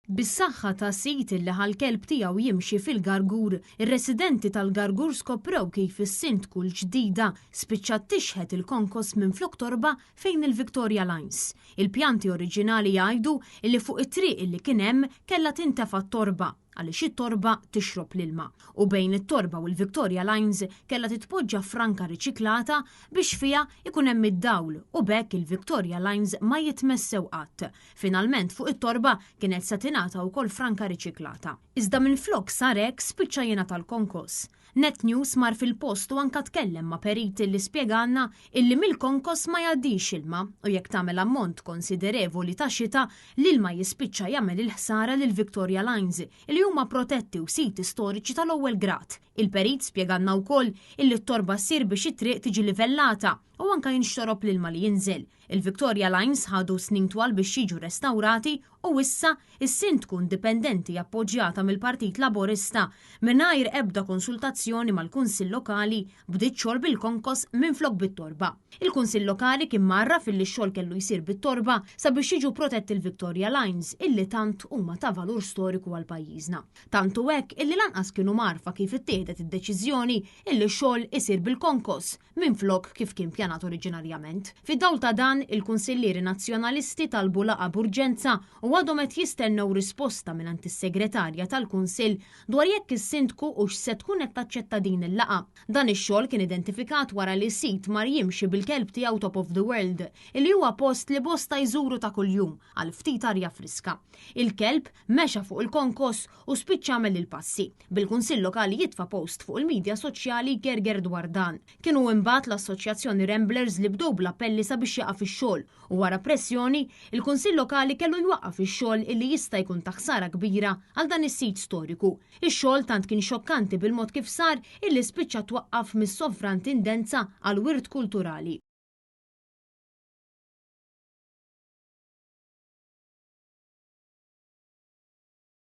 Bis-saħħa ta' sid illi ħa l-kelb tiegħu jimxi fil-Gargur, ir-residenti tal-Gargur skoprew kif is-Sindku l-ġdida spiċċat tixħet il-konkos minflok torba fejn il-Victoria Lines. Il-pjanti oriġinali jgħidu illi fuq it-triq illi kien hemm kellha tintefa' t-torba għaliex it-torba tixrob l-ilma u bejn it-torba u l-Victoria Lines kellha titpoġġa franka riċiklata biex fiha ikun hemm id-dawl u b'hekk il-Victoria Lines ma jitmessew qatt. Finalment fuq it-torba kienet se tingħata wkoll franka riċiklata. Iżda minflok sar hekk spiċċa jingħata l-konkos. Net News mar fil-post u anka tkellem ma' perit li spjegalna illi mill-konkos ma jgħaddix ilma u jekk tagħmel ammont konsiderevoli ta' xita, l-ilma jispiċċa jagħmel il-ħsara lil Victoria Lines li huma protetti u siti storiċi tal-ewwel grad. Il-perit spjegalna wkoll illi t-torba ssir biex it-triq tiġi livellata u anka jinxtorob l-ilma li jinżel. Il-Victoria Lines ħadu snin twal biex jiġu restawrati u issa, is-Sindku indipendenti appoġġjata mill-Partit Laburista, mingħajr ebda konsultazzjoni mal-Kunsill Lokali, bdiet xogħol bil-konkos minflok bit-torba. Il-Kunsill Lokali kien mgħarraf illi x-xogħol kellu jsir bit-torba sabiex jiġu protetti l-Victoria Lines illi tant huma ta' valur storiku għal pajjiżna. Tant hu hekk illi lanqas kienu mgħarrfa kif ittieħdet id-deċiżjoni illi x-xogħol isir bil-konkos minflok kif kien pjanat oriġinarjament. Fid-dawl ta' dan, il-Kunsillieri Nazzjonalisti talbu laqgħa b'urġenza u għadhom qed jistennew risposta mingħand is-Segretarja tal-Kunsill dwar jekk is-Sindku hux se tkun qed taċċetta din il-laqgħa. Dan ix-xogħol kien identifikat wara li sid mar jimxi bil-kelb tiegħu Top of the World, illi huwa post li bosta jżuru ta' kuljum għal ftit arja friska. Il-kelb mexa fuq il-konkos u spiċċa għamel il-passi. Bil-Kunsill Lokali jitfa' post fuq il-midja soċjali jgerger dwar dan. Kienu imbagħad l-Assoċjazzjoni Ramblers li bdew bl-appelli sabiex jaqaf ix-xogħol u wara pressjoni, il-Kunsill Lokali kellu jwaqqaf ix-xogħol illi jista' jkun ta' ħsara kbira għal dan is-sit storiku. Ix-xogħol tant kien xokkanti bil-mod kif sar illi spiċċa twaqqaf mis-Sovrantindenza għall-Wirt Kulturali.